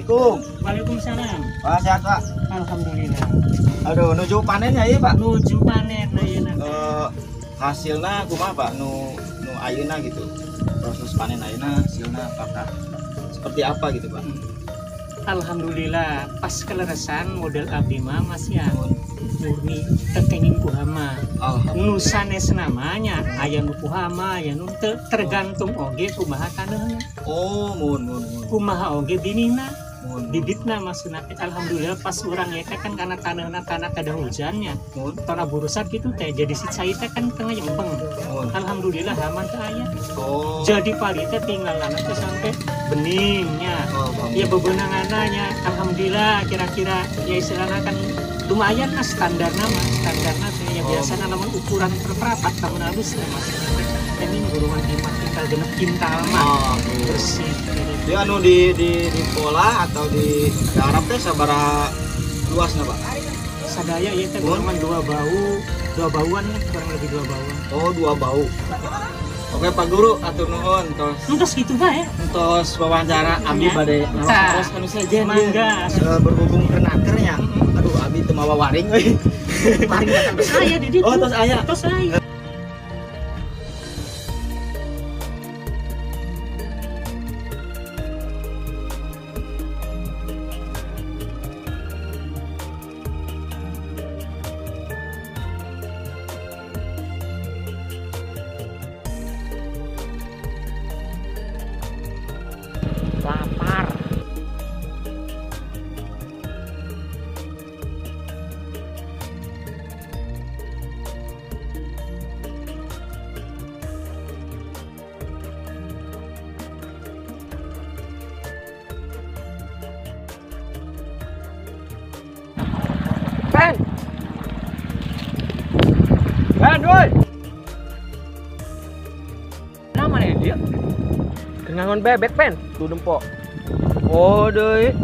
Assalamualaikum. Waalaikumsalam. Pak, sehat Pak? Alhamdulillah. Aduh, nuju panen ya iya Pak? Nuju panen ayeuna. Hasilna kumaha Pak? Nu nu ayeuna gitu. Proses panen ayeuna hasilna apakah seperti apa gitu Pak? Alhamdulillah pas keleresan model abdi mah Mas ya murni teu kenging ku hama. Nu sanes namanya aya nu ku hama aya nu teu, tergantung oge kumaha taneuhna. Oh, mun mun mun. Kumaha oge binihna, Mun. Bibitna maksudna. Alhamdulillah pas urang ya teh kan karena taneuhna tanah kada hujannya. Mun. Tanah burusan gitu teh jadi si cai teh kan tengah nyempeng. Mun. Alhamdulillah hama teu aya. Oh. Jadi pali teh tinggalan teh sampai beningnya. Oh, Bang. Ya bebenangannya alhamdulillah kira-kira ya istilahnya kan lumayan lah standar nama standarnya teh ya Oh. biasanya namun ukuran per perapat tahun halus ya mas ini guruan 5 kintal 6 kintal mah Oh, oke. bersih gitu. Dia anu di pola atau di garap teh sabaraha luasna Pak? Sadaya ya teh Mun. guruan 2 bau, 2 bauan lah, kurang lebih 2 bauan. Oh, 2 bau. Oke Pak Guru, atur nuhun tos Entos gitu pak ya. Tos wawancara abdi Ya. bade Tah. tos anu sejen. Mangga. Berhubung ke nakernya. Aduh, abdi teu mawa waring euy. Paling datang ke saya di ditu. Oh, tos aya. Tos aya. Lapar. Pen. Pen, woi. Nama nih dia? Ngangon bebek pen, tuh dempo. Oh deui.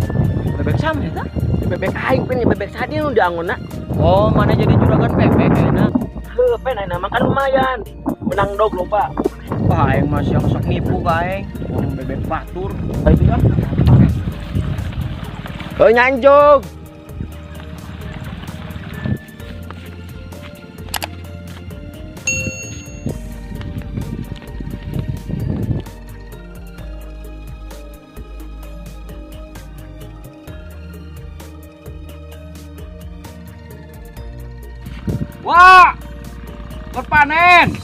Bebek sama ya? Bebek aing pen, bebek sadi nu diangonna. Oh, mana jadi juragan bebek ayeuna? Heuh, pen ayeuna mah kan lumayan. Menang dog loba. Wah, aing masih yang sok nipu ka aing. Ngomong bebek batur. Ah, itu kan. Heuh nyanjog. Wah, berpanen.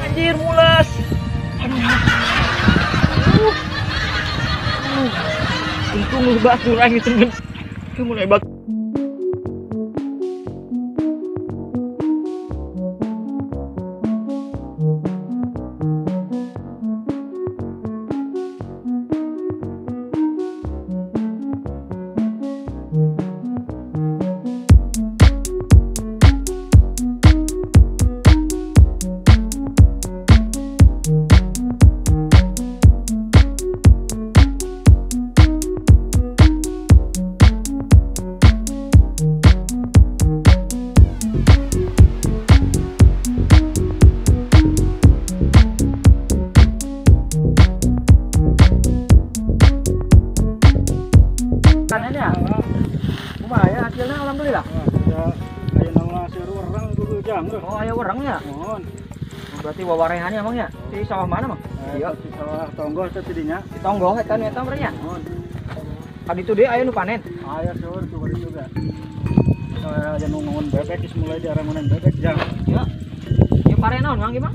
Anjir mules. Aduh. Aduh. Untung lu batur aing temen. Mulai bak. Panennya lumayan hasilnya alhamdulillah. Ya, aya nama seueur wereng dulu jang. Oh, aya werengnya. Mohon. Berarti wawarehannya emang ya? Di sawah mana, Mang? Iya, di sawah tonggoh teh tidinya. Di tonggoh eta nu eta nya. Mohon. Tadi itu dia aya nu panen. Aya seueur tuh bari juga. Saya aya nu ngongon bebek geus mulai diarangonan bebek jang. Ya. Ieu pare naon, Mang, ieu, Mang?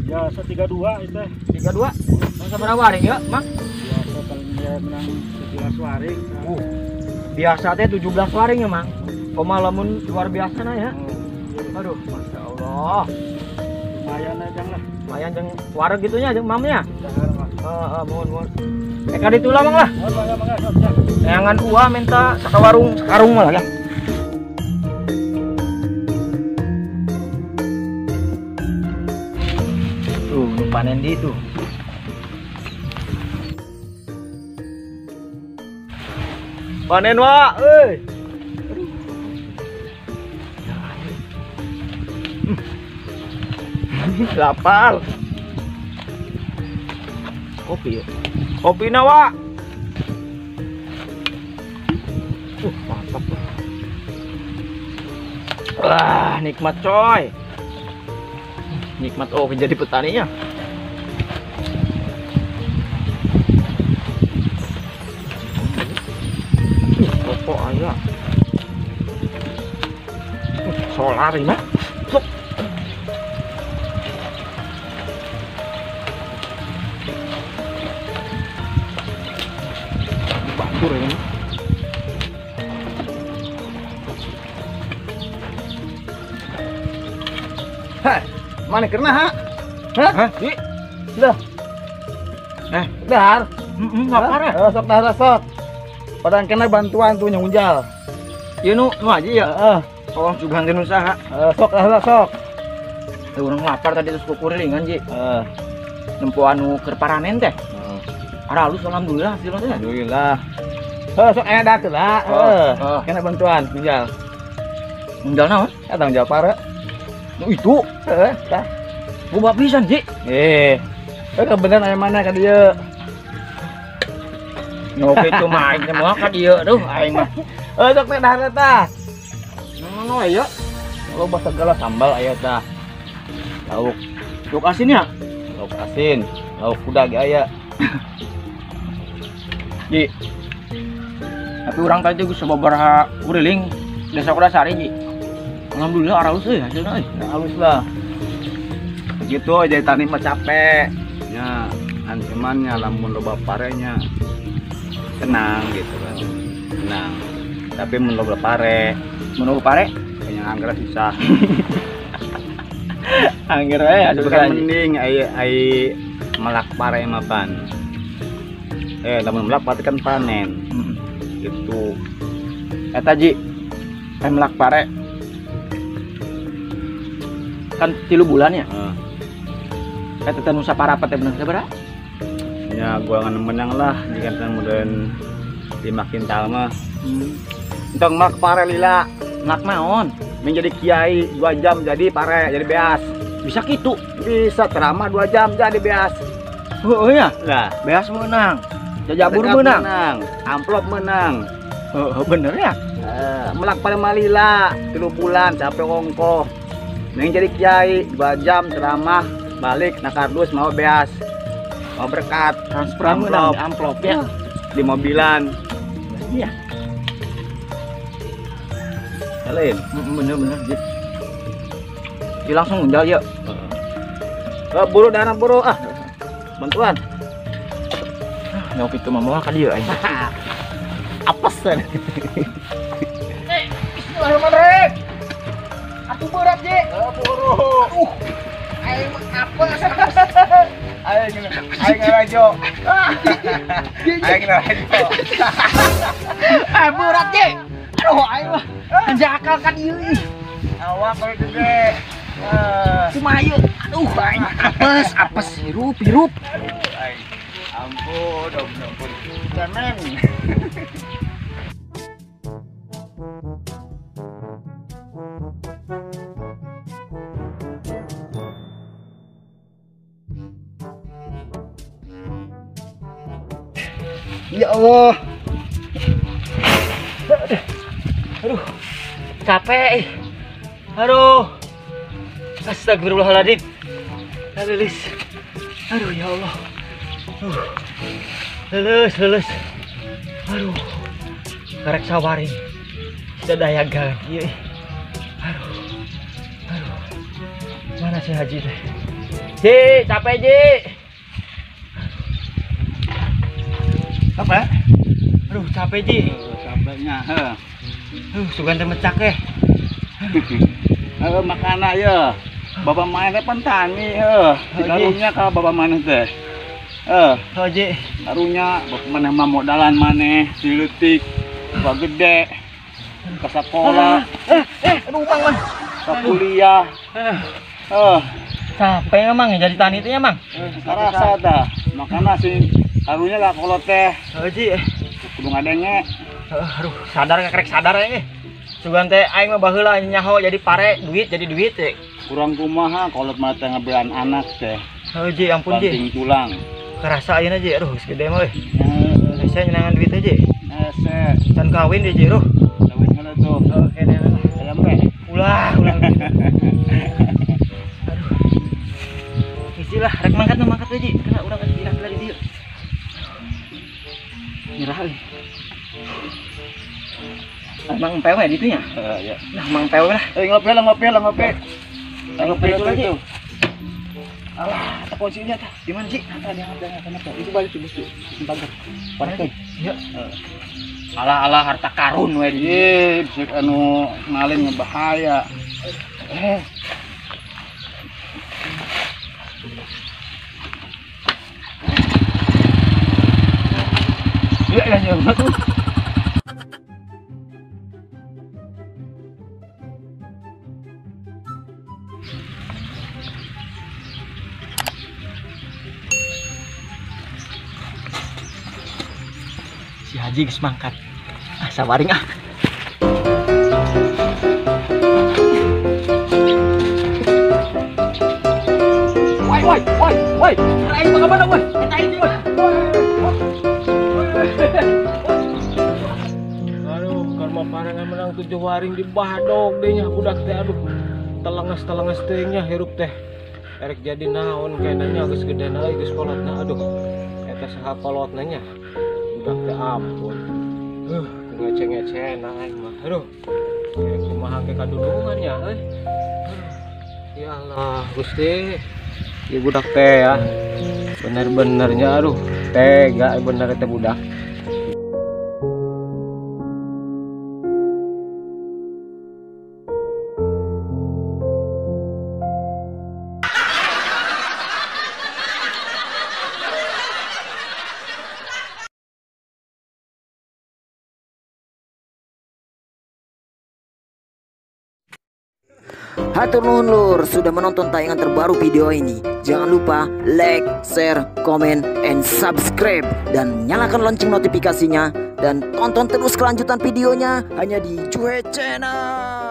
Ya, 32 itu. 32. Mang sabaraha waring ya, Mang? Biasa paling ya menang 17 waring. Biasa teh 17 waring ya, Mang. Koma lamun luar biasa nah ya. Aduh, Masya Allah. Lumayan aja lah. Lumayan jeung wareg gitunya jeung mamnya. Dahar mah. Heeh, mohon mohon. Ka ditu lah, Mang lah. Mohon mangga mangga sok sok. Neangan uah minta sakawarung sakarung malah lah. Tuh, nu panen di tuh. Panen wa, euy. Lapar. Kopi ya. Kopi nawa. Mantap. Wah, nikmat coy. Nikmat oh jadi petaninya. Rokok aja. Solar ini. Sok. Batur ini. Hah, mana kena ha? Hah? Ih. Dah. Dahar. Lapar ya? Sok dahar sok. Padahal kena bantuan tuh nyungjal. Ieu nu aja ya. Heeh. Oh, juga hantin usaha. Sok dahar sok. Urang lapar tadi terus kukurilingan, Ji. Heeh. Nempo anu keur paranen teh. Heeh. Aralus alhamdulillah hasilna teh. Alhamdulillah. Heuh, sok aya dah teh lah. Heeh. Kena bantuan nyungjal. Nyungjal naon? Ya tanggung jawab pare. Nu itu. Heeh, tah. Boba pisan, Ji. Kebenaran aya mana ka dieu? Nu kitu mah aing teh moal ka dieu aduh aing mah. Sok teh dahar tah. Nu aya. Loba segala sambal aya tah. Lauk, lauk asin ya? Lauk asin, lauk kuda ge aya. Ji. Tapi urang tadi geus sababaraha kuriling desa Kudasari, Ji. Alhamdulillah aralus euy hasilna euy. Halus lah. Begitu jadi tani mah capek. Ya, ancamannya lamun loba parenya tenang gitu kan. Tenang. Tapi mun loba pare, kayaknya anggar susah. Anggar we atuh kan mending ai melak pare mah pan. Lamun melak pare kan panen. Gitu. Eta Ji, melak pare kan 3 bulan ya? Eta teh nu saparapat teh bener sabaraha? Ya gua ngan menang lah jika teh meureun 5 kintal mah. Entong mak pare lila, melak naon? Menjadi kiai 2 jam jadi pare, jadi beas. Bisa kitu? Bisa ceramah 2 jam jadi beas. Heueuh ya? Lah, beas meunang. Jajabur meunang. Amplop menang. Heueuh bener ya? Melak pare malila 3 bulan capek ongkoh. Neng jadi kiai 2 jam ceramah balik na kardus mau beas mau berkat transfer amplop, amplop ya di mobilan iya lain bener-bener Ji langsung unjal ya. Buru dana buru ah bantuan nyok itu mah moal ka dieu aing apes kan. Bismillahirrahmanirrahim. Atuh berat, Ji. Buru. Aduh. Aing mah apes. Aing ngarajo. Aing ngarajo. Berat, Ji. Aduh, aing mah anjakal ka dieu ih. Awak we gede. Kumaha ieu? Aduh, aing apes, apes hirup, hirup. Aduh, aing. Ampun, ampun. Cemen. Ya Allah. Aduh. Capek. Aduh. Astagfirullahaladzim. Lelis. Aduh ya Allah. Leles, leles. Aduh. Karek sawaring. Tidak daya gan. Iya. Aduh. Aduh. Mana si Haji teh? Ji, capek Ji. Capek? Aduh, capek Ji. Capeknya, heh. Sugan teh mecak eh. Heuh, makana ya. Bapak maneh teh pentani heuh. Karunya ka bapak maneh teh. Heuh, Ji. Karunya bapak maneh mah modalan maneh, dileutik, bapak gede. Ke sekolah. Aduh, Mang, Mang. Ke kuliah. Heuh. Capek emang jadi tani itu ya, Mang? Karasa dah. Makana sih karunya lah kalau teh. Heuh, Ji. Kudu ngadenge. Aduh, sadar nggak krek sadar ya. Sugan teh aing mah baheula nyaho jadi pare duit jadi duit teh. Kurang kumaha kolot mah teh ngebelan anak teh. Heuh Ji, ampun Ji. Banting tulang. Kerasa ayeuna Ji, aduh geus gede mah euy. Hese nyenangan duit teh Ji. Hese. Can kawin deh Ji, aduh. Kawin heula tuh. Heuh, kene lah. Ayam teh. Ulah, ulah. Aduh. Isi lah, rek mangkat mah mangkat we Ji. Kena urang geus pirah di dieu. Nyerah euy. Mang pewe di itunya? Heeh, ya. Nah, mang pewe lah. Ngopi lah, ngopi lah, ngopi. Ngopi itu lagi. Alah, tak kuncinya tah. Di mana, Ji? Ada ada. Itu balik tuh, bos. Pagar. Pagar. Iya. Alah-alah harta karun we di. Ih, bisa anu ngaling bahaya. Iya, ya, ya. Si Haji geus mangkat. Ah, sabaring ah. Woi, woi, woi, woi. Aing mah mana woi? Eta aing woi. Aduh, karma parangan menang 7 waring di badog deh nya budak teh aduh. Telengas-telengas teh nya hirup teh. Erek jadi naon kayaknya geus gedena euy geus kolotna aduh. Eta saha kolotna nya. Budak teh ampun. Ku ngece-ngecena aing mah. Aduh. Kumaha ke kadulungan ya euy. Ya Allah, Gusti. Ieu budak teh ya. Bener-benernya aduh, tega bener teh budak. Hatur nuhun lur sudah menonton tayangan terbaru video ini. Jangan lupa like, share, komen, and subscribe. Dan nyalakan lonceng notifikasinya. Dan tonton terus kelanjutan videonya hanya di Juhe Channel.